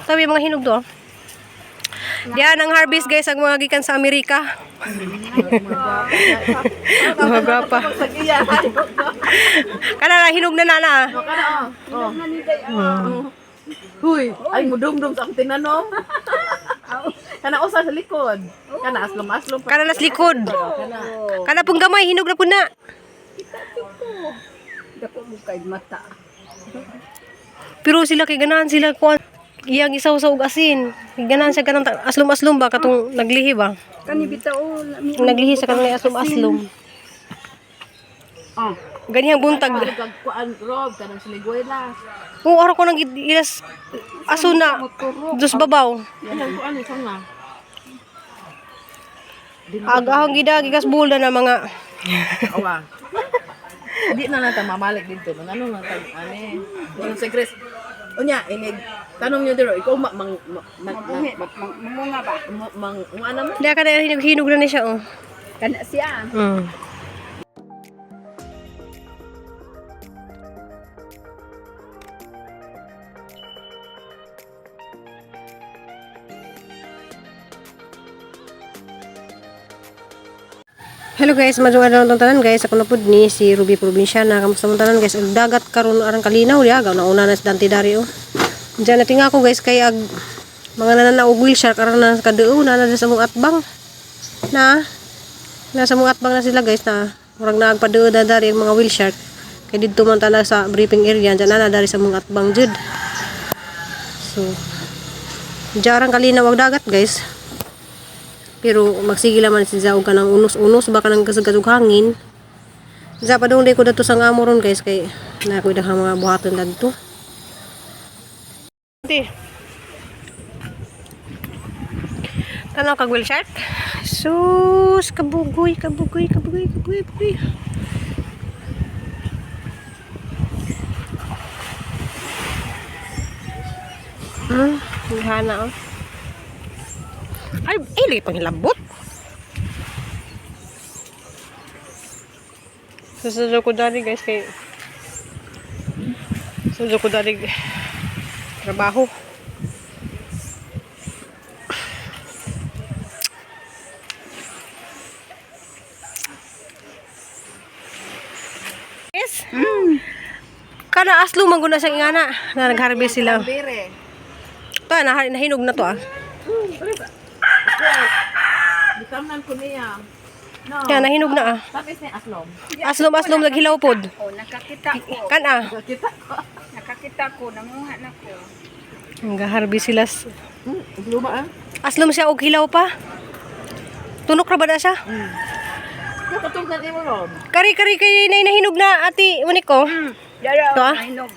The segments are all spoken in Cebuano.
Tabi mga hinog do. Diyan ang harvest, guys, ang mga gikan sa Amerika. Mga gapa. Kana na hinog na na na. Oh. Huy, ay mudumdum sa akong tinanom. Kana usa sa likod. Kana aslom-aslom. Kana nas likod. Kana. Kana pong gamay hinog na po na. Dako mo kay mata. Pero sila kay ganahan sila kuan iyang isaw sa ug asin. Ganahan siya kanang aslom-aslom ba katong naglihi ba? Kani bitaw lami. Naglihi sa kanang aslom-aslom. Oh. Ganihang buntag. Kag kuan Rob kanang siniguela. Oo, araw ko nang ilas aso na dus babaw. Kanang kuan isa nga. Agahang gida gikas bulda na mga Awa. Di na lang ta mamalik dito. Ano na ta ani. Ano si Chris? Unya inig tanong niyo diro ikaw ma mang ma, ma, ma, Mamunga ba? mang ano mo? Diya ka na hinog-hinog na ni siya oh. Kana siya. Hello guys, madung adlaw tong tanan guys. Ako na pud ni si Ruby Provinciana. Kamusta mong tanan guys? Ang dagat karon arang kalinaw diha, gaw nauna na si Dante Dario. Diyan natin ako guys kay ag mga nanana og whale shark aron na kadeo na na sa mong atbang. Na nasa mong atbang na sila guys na murag naagpadeo na dari ang mga whale shark. Kay didto man ta na sa briefing area diyan na na dari sa mong atbang jud. So diyan arang kalinaw ang dagat guys. Pero magsige laman si og kanang unos-unos baka nang kasag hangin. Sa padung ko dato sa amo ron guys kay na ko daghang mga buhaton dadto. Ate. Tanaw kag whale shark. Sus, kabugoy, kabugoy, kabugoy, kabugoy, kabugoy. Hana oh. Ay, ay, lagi pang hilabot. Susunod ko dari guys kay susunod ko dari trabaho. Yes. Kana aslo man gud na siyang ingana na nag-harvest sila. Bere. To na nahinog na to ah. Gitamnan ko niya. No. Kaya nahinog na ah. Tapos ni aslom. Aslom aslom naghilaw pod. Oh, nakakita ko. Kan ah. Kita ko. Nakakita ko nanguha na ko. Nag-harvest sila. Luma ah. Aslom siya og hilaw pa. Tunok ra ba na siya? Katunggan imo Rob. Kari kari kay nay nahinog na ati unik ko. Dara To, ah? nahinog.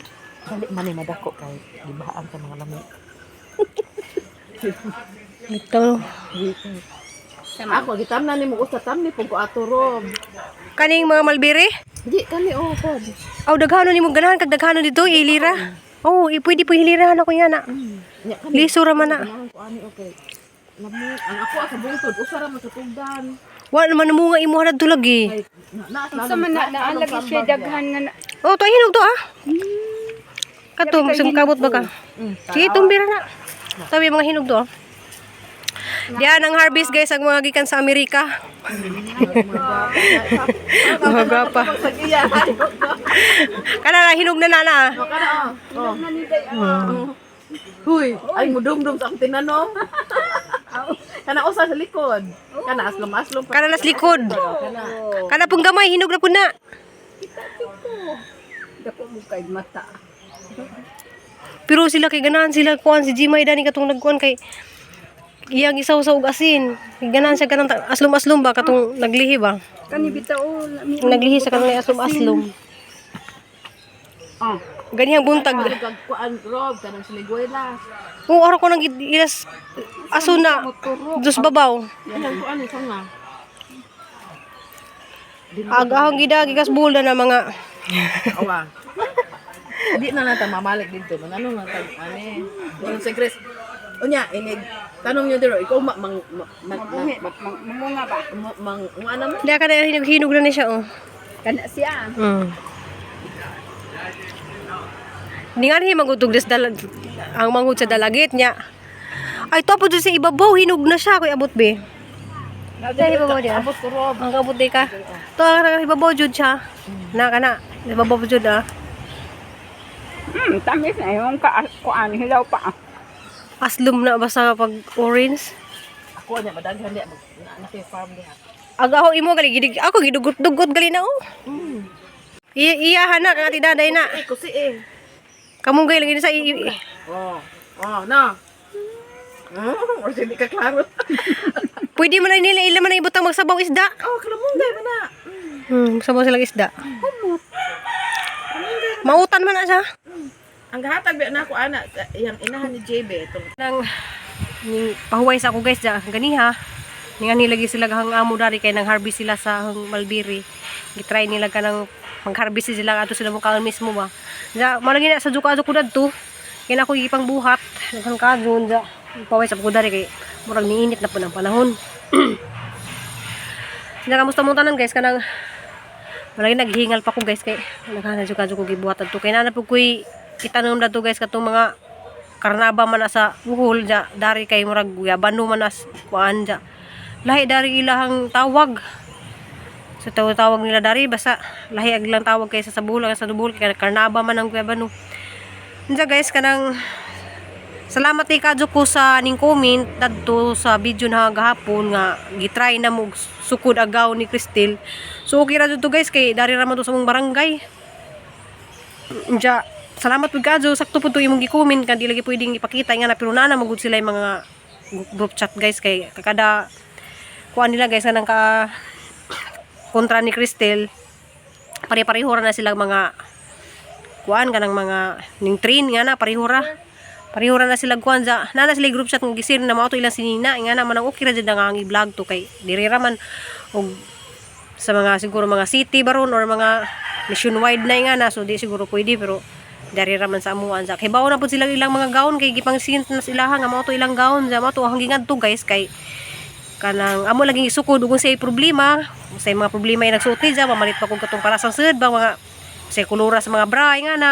Dali man ni madako kay gibahaan sa mga lami. Ito. Ako gitamnan nimo usa tamni pug ko ato Rob. Kaning mga malbiri? Di kani oh pod. Aw daghanon nimo ganahan kag daghanon dito ilira. Oh, pwede po hilirahan ako yan ah. Nya kani Liso ra man na. ganahan ko ani okay. Lami ang ako sa bungtod usa ra man sa tugdan. Wa naman mo nga imuha na lagi. Kay na na Sa man na naa lagi siya daghan nga na. Oh, to hinog to ah. Kato, sumkabot ba ka? Sige, tumbira na. Tabi mga hinog to ah. Diyan ang harvest guys, ang mga gikan sa Amerika. Mga gapa. Kana na hinog na na na. Kana oh. Oh. Huy, ay mudumdum sa akong tinanom. Kana usa sa likod. Kana aslom-aslom. Kana nas likod. Kana. Kana pong gamay hinog na po na. Dako mo kay mata. Pero sila kay ganahan sila kuan si Jimay dani katong nagkuan kay iyang isaw sa ug asin. Ganahan siya kanang aslom-aslom ba katong naglihi ba? Kani bitaw lami. Naglihi sa kanang aslom-aslom. Oh. Ganihang buntag. Kag kuan Rob kanang siniguela. Oo, araw ko nang ilas aso na dus babaw. Kanang kuan isa nga. Agahang gida gikas bulda na mga Awa. Di na lang ta mamalik dito. Ano na ta ani. Ano si Chris? Unya inig tanong niyo diro ikaw ma mang ma, ma, ma, Mamunga ba? mang ano mo? Diya ka na hinog hinog na ni siya oh. Kana siya. Ninganhi magutog des dal ang manghud sa dalagit niya. Ay, to po dyan sa ibabaw, hinog na siya, kuya, abot be. Sa ibabaw diya. Abot ko rob. Ang kabot di ka. To ang ibabaw jud siya. Na kana, ibabaw jud ah. Tamis na yung kuan hilaw pa. Aslum na basta pag orange. Ako niya madaghan diya mag na kay farm diha. Agaho imo gali gidig ako gidugot-dugot gali na oh. Iya iya hana kang ati daday na. Eh kusi eh. Kamunggay lagi sa Oh. Oh, no. Or hindi ka klaro. Pwede man na nila ila man na ibutang magsabaw isda. Oh, kalamunggay man na. Sabaw silang isda. Mautan man na siya. Ang gahatag ba na ako ana sa iyang inahan ni JB itong Nang ning pahuway sa ako guys da ganiha. Ningan nila sila gahang amo dari kay nang harvest sila sa hang Malbiri. Gitry nila kanang mag-harvest sila ato sila mukaon mismo ba. Ja, malagi na sa juka ko dadto. Kay na ako gipang buhat daghan kadyon ja. Pahuway sa ako dari kay murag niinit na po ng panahon. Nga kamusta mong tanan guys, kanang malagi naghingal pa ko guys kay naghahanap jud kadyo ko gibuhat adto kay naa po koy itanom dadto guys, katong mga karnaba man na sa buhol ja dari kay murag guyabano man as kuan ja, lahi dari ilahang tawag. So tawag nila dari, basta lahi ag ilang tawag kaysa sa buhol. Ang sa buhol kay karnaba man ang guyabano. Unsa guys, kanang salamat kay kadyo ko sa ning comment dadto sa video na gahapon nga gitry na mo sukod agaw ni Cristel. So okay ra jud to guys kay dari ra man to sa mong barangay. Unja, salamat pud kadyo, sakto pud to imong gi-comment kan di lagi pwedeng ipakita nga na, pero naa na magud sila yung mga group chat guys kay kada kuan nila guys kanang ka kontra ni Cristel, pare-pareho ra na silang mga kuan kanang mga ning train nga na parehora parehora na sila kuan sa na na sila group chat nga gisir na mao to ilang sinina nga na man ang okay ra jud nga ang i-vlog to kay diri ra man og sa mga siguro mga city baron or mga nationwide na nga na, so di siguro pwede, pero dari ra man sa amuan sa kay na pud sila ilang mga gown kay gipang na sila nga mao to ilang gown sa mao to ang giingadto guys kay kanang amo laging isukod ug say problema, say mga problema ay nagsuot ni ja mamalit pa kog katong para sa sud ba mga say kulura sa mga bra nga na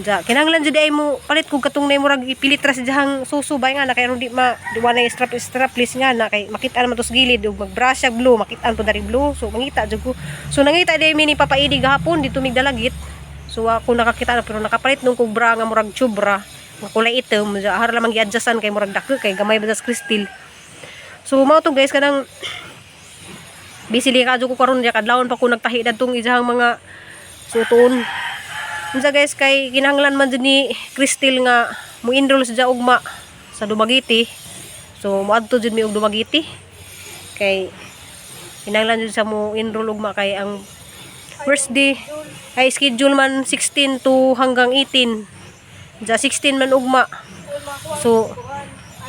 ja kinahanglan jud ay mo palit kog katong nay murag ipilit ra sa dihang suso ba nga na kay aron di ma di wa na strap strapless nga na kay makita naman to sa gilid ug mag-bra siya blue, makita to dari blue, so mangita jud ko. So nangita di mi ni Papa Edi gahapon dito mig dalagit, so ako nakakita na, pero nakapalit nung kog bra nga murag tube bra nga kulay itom ja har lamang gi-adjustan kay murag dako kay gamay ba sa Cristel. So mao to guys, kanang busy li kadyo ko karon diya kadlawon pa ko nagtahi dadtong isahang mga suton. Unsa guys, kay kinahanglan man jud ni Cristel nga mo-enroll siya ugma sa Dumaguete. So moadto jud mi og Dumaguete. Kay kinahanglan jud sa mo enroll ugma kay ang first day ay schedule man 16 to hanggang 18. Ja 16 man ugma. So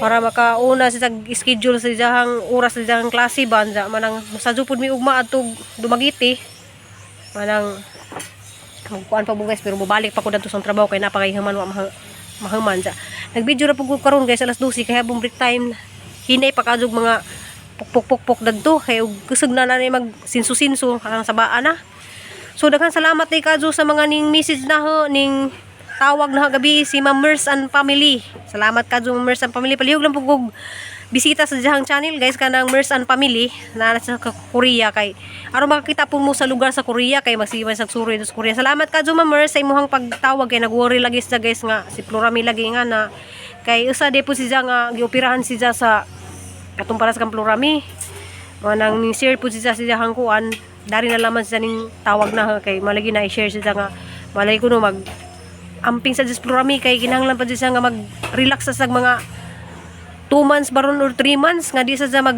para makauna sa schedule sa iyahang oras sa iyahang klase ba anja manang sa pud mi ugma adto Dumaguete manang magkuan pa mo guys, pero mobalik pa ko dadto sa trabaho kay napakahiman wa mahuman sa nagvideo ra pud ko karon guys alas 12 kay habang break time hinay pa kadug mga pukpok pukpok dadto kay og kusog na na mag sinso-sinso ang sabaan na. So daghan salamat ni kadyo sa mga ning message na ho, ning tawag na gabi si Ma'am Merce and Family. Salamat kadyo, Ma'am Merce and Family. Palihog lang po kog bisita sa diyang channel guys kanang Merce and Family na nasa Korea kay aron makakita po mo sa lugar sa Korea kay magsiman sa suroy sa Korea. Salamat kadyo, Ma'am Merce, sa imuhang pagtawag kay nagworry lagi siya guys nga si Plurami lagi nga na kay usa di po siya nga gioperahan siya sa katong para sa kang Plurami. Manang ning share po siya sa iyang kuan dari na laman siya ning tawag na kay malagi na i-share siya nga malay ko no mag amping sa Diyos Plurami kay kinahanglan pa siya nga mag-relax sa mga 2 months baron or 3 months nga di sa siya mag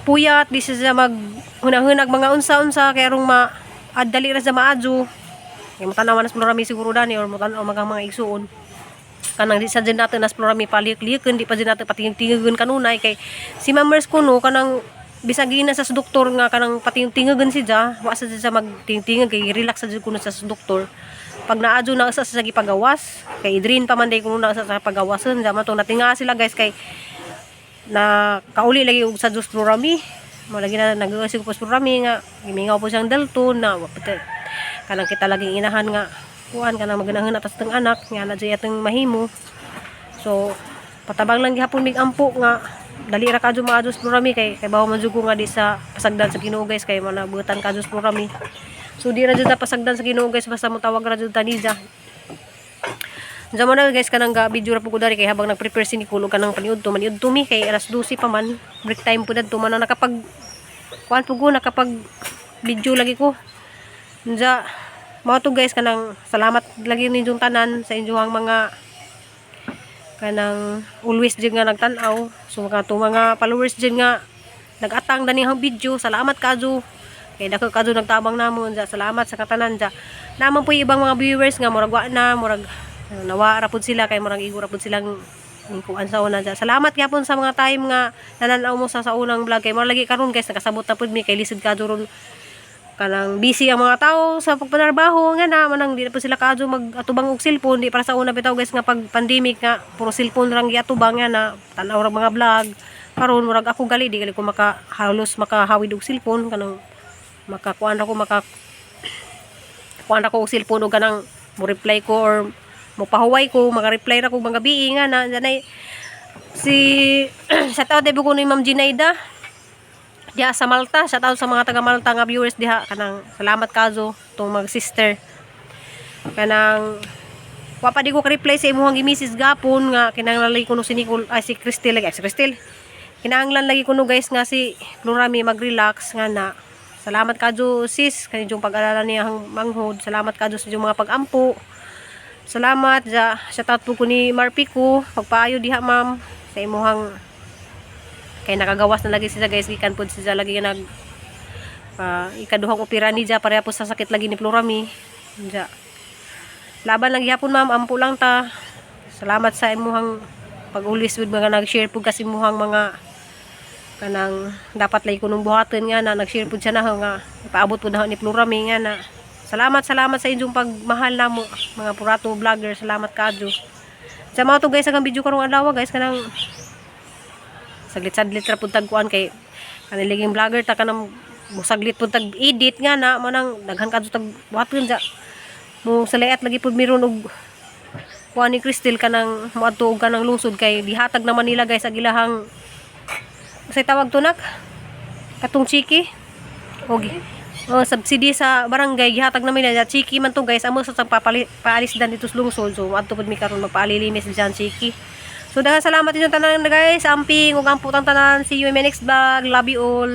puyat, di sa siya mag hunahunag mga unsa-unsa kay arong ma adali ra siya maadyo kay mutanaw na sa Plurami siguro dani or mutanaw mga mga igsuon kanang di sa dyan natin nas Plurami palik-liken di pa dyan natin patingig-tingigan kanunay kay si Ma'am Merce kuno kanang bisag gina sa doktor nga kanang patingig-tingigan siya, wa sa siya magtingtingig kay relax sa jud kuno sa doktor. Pag naadyo na sa sa gipagawas kay idrin pa man day kuno na sa pagawason ja man to natinga sila guys kay na kauli lagi og sa Diyos Plurami mo lagi na nag-uusig po sa Plurami nga gimingaw po siyang dalton na wa pati kanang kita laging inahan nga Kuan kanang maganahon atas teng anak nga na jud atong mahimo. So patabang lang gihapon mig ampo nga dali ra kadyo maadyo sa Florami kay bawo man jud ko nga di sa pasagdan sa Ginoo, guys, kay manabutan kadyo sa Florami. So di ra jud ta pasagdan sa Ginoo, guys, basta mo tawag ra jud ta niya. Diyan mo na, guys, kanang ga video ra po ko dari kay habang nag-prepare si Nicole og kanang paniudto maniudto mi kay alas 12 pa man, break time po dadto man na nakapag kuan po ko, nakapag video lagi ko. Unja mao to, guys, kanang salamat lagi ninyong tanan sa inyong mga kanang always jud nga nagtan-aw. So mga to mga followers jud nga nag-atang dani ang video, salamat kadyo kay dako kadyo nagtabang namo. Unja salamat sa katanan. Unja naman po yung ibang mga viewers nga murag wa na, murag ano, nawa ra pud sila kay murag igo ra pud silang kuan sa una. Unja salamat gyapon sa mga time nga nananaw mo sa unang vlog kay mao lagi karon, guys, nakasabot na pud mi kay lisod kadyo ron, kanang busy ang mga tao sa pagpanarbaho nga na manang di na po sila kaadyo mag-atubang og cellphone. Di para sa una bitaw, guys, nga pag pandemic nga puro cellphone rang giatubang nga na tan-aw ra mga vlog. Karon murag ako gali di gali ko maka halos makahawid og cellphone, kanang makakuan ako, maka kuan ako og cellphone og kanang mo reply ko or mo pahuway ko, maka-reply ra ko mga gabi nga na nanay si shout out ko ni Ma'am Ginaida diha sa Malta. Shout out sa mga taga Malta nga viewers diha, kanang salamat kazo tong mag sister, kanang wa pa di ko ka-reply sa imuhang gi-message gapon nga kinahanglan lagi kuno si Nicole, ay, si Cristel lagi, ay, si Cristel, kinahanglan lagi kuno, guys, nga si Florami mag-relax nga na. Salamat kadyo, sis, kay inyong pag-alala niya ang manghod. Salamat kadyo sa inyong mga pag-ampo. Salamat ja. Shout out po ko ni Marpico, pagpaayo diha, ma'am, sa imuhang kay nakagawas na lagi siya, guys, gikan pod siya lagi nga nag ikaduhang opera ni ja, pareha po sa sakit lagi ni Florami. Ja laban lang gihapon, ma'am, ampo lang ta. Salamat sa imuhang pag-ulis with mga nag-share pud kasi imuhang mga kanang dapat lay kunong buhaton nga na nag-share pud siya na nga ipaabot pud na ni Florami nga na. Salamat, salamat sa inyong pagmahal namo mga Purato vlogger. Salamat kaadyo sa mga to, guys. Ang video karong adlaw, guys, kanang saglit-saglit ra pud tag kuan kay kaniliging vlogger ta, kanang musaglit pud tag edit nga na mo nang daghan kadto tag buhaton. Ja mo salayat lagi pud miron og kuan ni Cristel, kanang moadto og kanang lungsod kay gihatag naman nila, guys, ang ilahang say tawag tunak katong chiki og oh, subsidy sa barangay, gihatag naman nila chiki man to, guys, amo sa papali, paalis dan dito sa lungsod. So adto pud mi karon, magpaalilimis diyan chiki. So daghang salamat inyong tanan, guys. Amping ug amputang tanan. See you in my next vlog. Love you all.